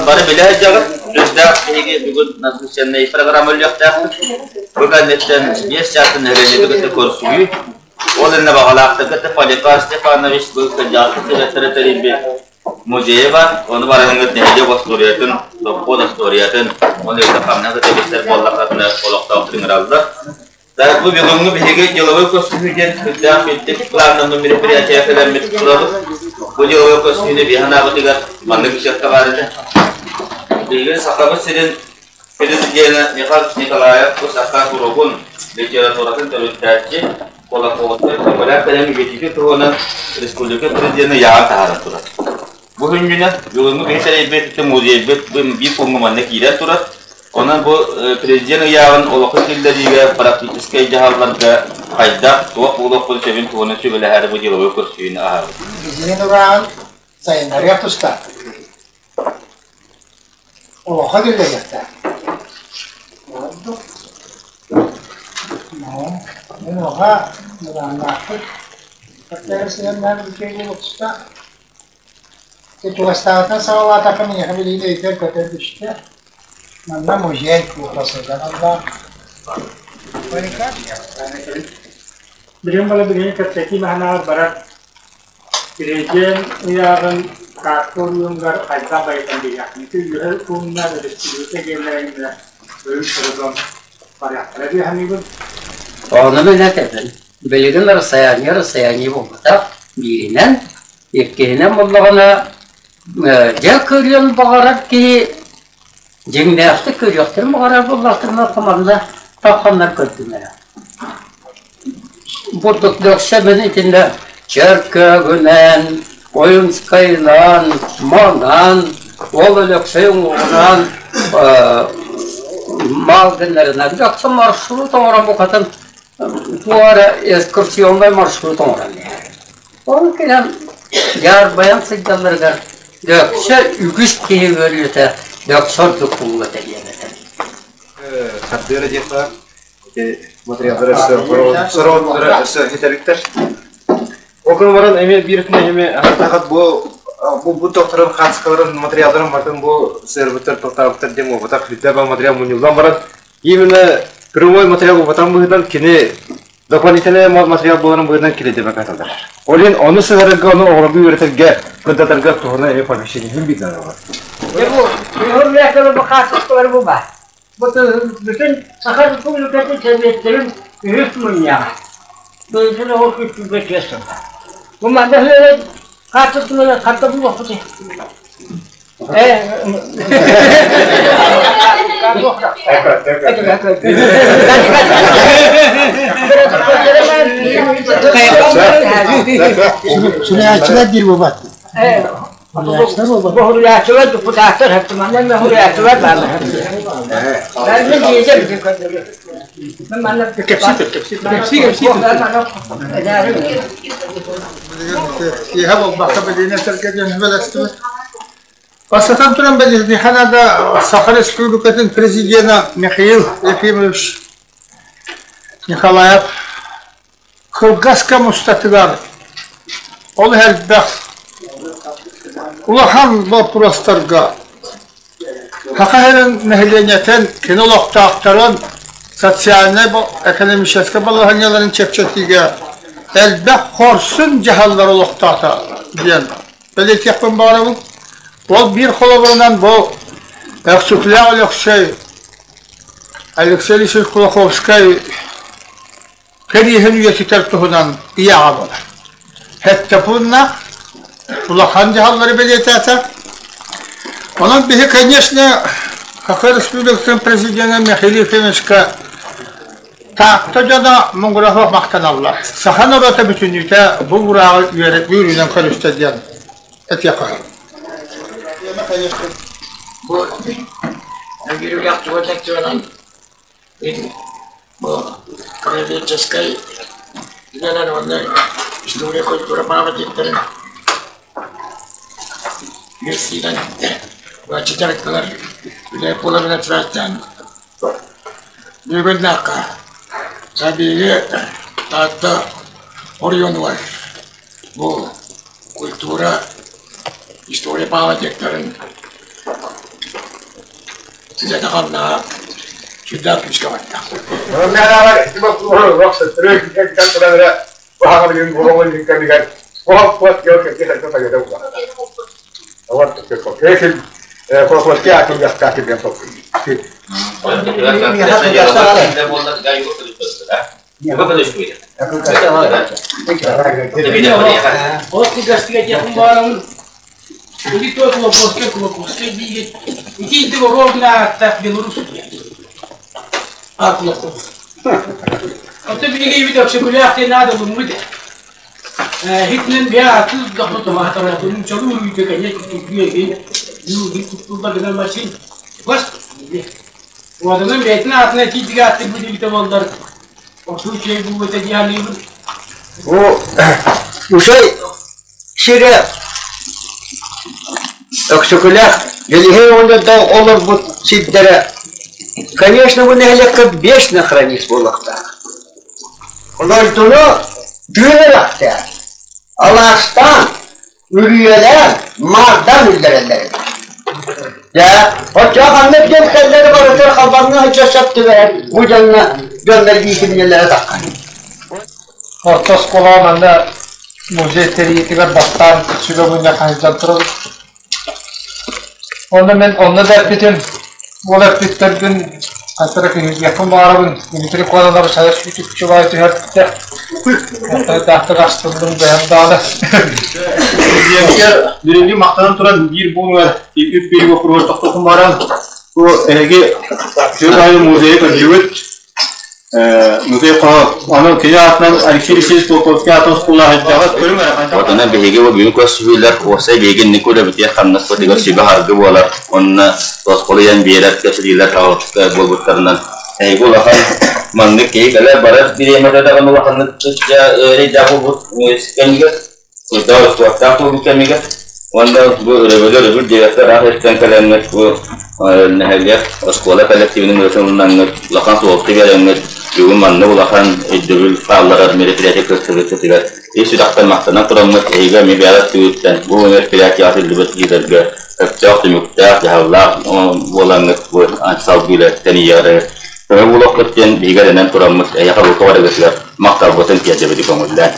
бары билэ сылдьаҕыт. Сүрдээх биһиги бүгүн насыщеннай программа үлүөхтээхпит. Бу кэнниттэн 5 чаастан нэһилиэнньэни кытта көрсүһүү. Ол иннэ баҕалаахтарга Поликар Степанович бу кырдьаҕас сэлэттэрэ тэрийбит музейа бар. Ону бараһыҥҥыт нэһилиэк остуоруйатын, сопхуос остуоруйатын, оны хамнас кытта билсэр буоллаххытына олохтоохтук ыҥыраллар. Так, бу бүгүҥҥү биһиги деловой көрсүһүү диэн сүрдээх үрдүк планнаммыт мероприятие кэлэммит турабыт. Бу деловой көрсүһүүнү биһи санаабытыгар маннык ыччатка баар этэ. Биһиги Сахабыт сирин президенэ Михаил Николаев бу саха суругун, литературатын төрүттээччи, Кулаковскай көмөлөөх кэлэн үйэтитии туһунан республика президенэ ыйааҕын таһааран турар. Бу күннүнэ бүгүҥҥү биһи тэрийбит музейбыт биир пуҥҥа манна киирэн турар. Онон бу президент ыйааҕын олоххо киллэриигэ практическай дьаһалларга хайдах, туох буолуохпун сөбүн туһунан сүбэлэһээри бу деловой көрсүһүүнү аһабыт. Президент ырааҕын сайыннарыах тустаах. Олоххо киллэриэхтээх. Ордук Онуоха былааннаахпыт. Кэпсээри сыһыаннаах үчүгэй буолуох тустаах. Чугастааҕыттан саҕалаатахха миэхэ билигин өйбөр көтөн түстэ. Манна музей куота сылдьан аллаах. Билигин бала билигин кэпсэтии маһынааҕар барар Президент ыйааҕын Таатта оройуонугар хайдах байытан биэриэхпиний? Ити үөһэ пууннар өрөспүүбүлүкэ диэннэрин өрүү сорудон барыахтара дии саныыбын. Ону мин этэбин. Билигин расстояние расстояние буолбатах. Бииринэн, иккиһинэн буоллаҕына, дьэ көрүөн баҕарар киһи дьиҥнээхтик көрүөхтэрин баҕарар буоллахтарына манна тахханнар көрдүнэрэ. Бурдук дөксө мин итиннэ Чөркөөгүнэн, Ойунскайынан, Манан, ол Өлөксөй уҥуоҕунан Маалгыннарынан дөксө маршрут оҥорон букатын туора экскурсионнай маршрут оҥорон иһэр. Ол кэлэн дьаарбайан сылдьалларыгар дөксө үгүс киһи үөрүүтэ дөксө ордук буолуо этэ диэн этэр. Хардыыра диэххэ ити материаллары өссө сороҕуттара өссө хитэриктэр. Ол гынан баран эмиэ биир өттүнэн эмиэ хат бу бу тохторон хаацкаларын материалларын бартын бу сыарбыттар тохтообуттар диэн буолбатах үрдэ материал мунньуллан баран именно прямой материал буолбатах быһыытынан кини дополнительный материал буоларын быһыытынан килэдэмэ каталар. Ол иһин ону сыһарарга, ону оҕолорго үөрэтэргэ, кырдатарга туһунан эмиэ помещение биир наада. Бу хаачыстыбалар бу баар. Бу бүтүн Саха Республикатын Сэбиэттэрин үһүс мунньаҕа. Быйылгы оҕо күүстүүргэ чиэс сылла. Бу манна үөрэн хаачыстыбалар ханта булуохпутуй? Суруйааччылар диир буолбат. Суруйааччылар депутаттар манна суруйааччылар бааллар. Киэһэ буолбакка билиинэ сэргэ диэн сүбэлэстибит. Бастатан туран бэлиэтиэххэ наада Саха Республикатын президена Михаил Ефимович Николаев кылгас кэм устатыгар ол элбэх улахан боппуруостарга Саха сирин нэһилиэнньэтин, кини олохтоохторун социальнай экономическай балаһыанньаларын чэпчэтиигэ элбэх хорсун дьаһаллар олохтоото диэн бэлиэтиэхпин баҕарабын. Ол биир холобурунан бу Өксөкүлээх Өлөксөй Алексей Алексеевич Кулаковскай кэриэһин үйэтитэр туһунан ыйааҕа буолар. Сэттэ пууннаах улахан дьаһаллары бэлиэтээтэ. Онон биһи, конечно, Саха Республикатын президенэ Михаил Ефимовичка Таатта дьоно муҥура махтаналлар. Саха норуота бүтүннүүтэ бу уурааҕы үөрүүнэн көрүстэ диэн этиэххэ сөп. Бу Бу краеведческай идэлэр уонна история культура памятниктарын үөскүүрэн быһаччы дьарыктанар үлэ буоларынан сибээстээн бүгүннээххэ сабиги Таатта оройуонугар бу культура история памятниктарын Үлэтэ-хамнаһа сүрдээх күүскэ барда. Ол кыгастыга диэхин баарабын. Ити то Кулаковскай, Кулаковскай диигит. Ити интик оруобуна ааттаах Беларусь диэн. А Кулаковский. Оттон биһиги бит Өксөкүлээх диэн наада булуммут. Хитнен бия аты дохну томаатара бунун чолу үйдө кэнне күтүгү ю туттулла гынан мачин. Бас. Уоданын бэйтин аатына тиидигэ аттык билибите боллар. Отуу чэй бу өтө дианыбын. Бу Ушай сирэ Өксөкүлээх Дэлиһэй оҕонньордоох олорбут сирдэрэ, конечно, бу нэһилиэккэ вечный хронист буолуохтаах. Дойдуну тыын үрэхтээх, алаастаан, үрүйэлээн, маардаан үллэрэллэр эбит. Дьэ, оччоҕо ханнык дьон кэллэри барытыгар халбаҥҥа сылдьар сөп түбэһэр бу дьоҥҥо дьоннор иитимньилэрэ таххар. Орто оскуолаҕа манна музей тэрийиитигэр бастаан сүбэ мунньах сылдьан турабыт. Онно мин онно да эппитим, ол эппиттэрбин хантара киһиргиэхпин баҕарабын. Дмитрий Кононович сайа сүүтүкчү түһэртэ. Даахтык астынным бэйэм даҕаны. Президенткэ дириҥник махтанан туран биир буунугар үп биэрии боппуруоһун тохтотон баран, бу эһиги Сүр айы музейы көрдүгүт. Музей аны кини аатынан Алексей Алексеевич Кулаковский аатын оскуола хайдаҕа көрүҥ эрэ хайдах Отонон биһиги бу бүгүн көрсүһүүлэр уопсай биһиги инники үлэбитигэр хамнаспытыгар сүбэ-саргы буолар уонна тосхолуйан биэрэр кэпсэтиилэр буолбуттарынан эһиги улахан маннык киһи кэлэр барар бириэмэтэ даҕаны улаханнык эрэйдээх буолбут кэмигэр Кырдьаҕас успуортаах буолбут кэмигэр уонна бу өрөбүлү өрөбүл диэбэккэ ыраах сиртэн кэлэҥҥит бу нэһилиэк оскуола коллективын ыытылыннаҥҥыт улахан суолта биэрэҥҥит бүгүн маннык улахан өйдөбүл хаалларар мероприятие кыттыгытыгар ис сүрэхтэн махтанан тураммыт эһиги эмиэ бэйэҕит түгүттэн бу мероприятияҕа сылдьыбыт киһилэргэ сөптөөх түмүктээх дьаһаллаах буолаҥҥыт бу салгыы үлэ тэнийиэҕэ көмө буолуоххут диэн биһиги эрэнэн тураммыт эһиэхэ бука барыгытыгар махталбытын тиэрдэбит көҥүллээн.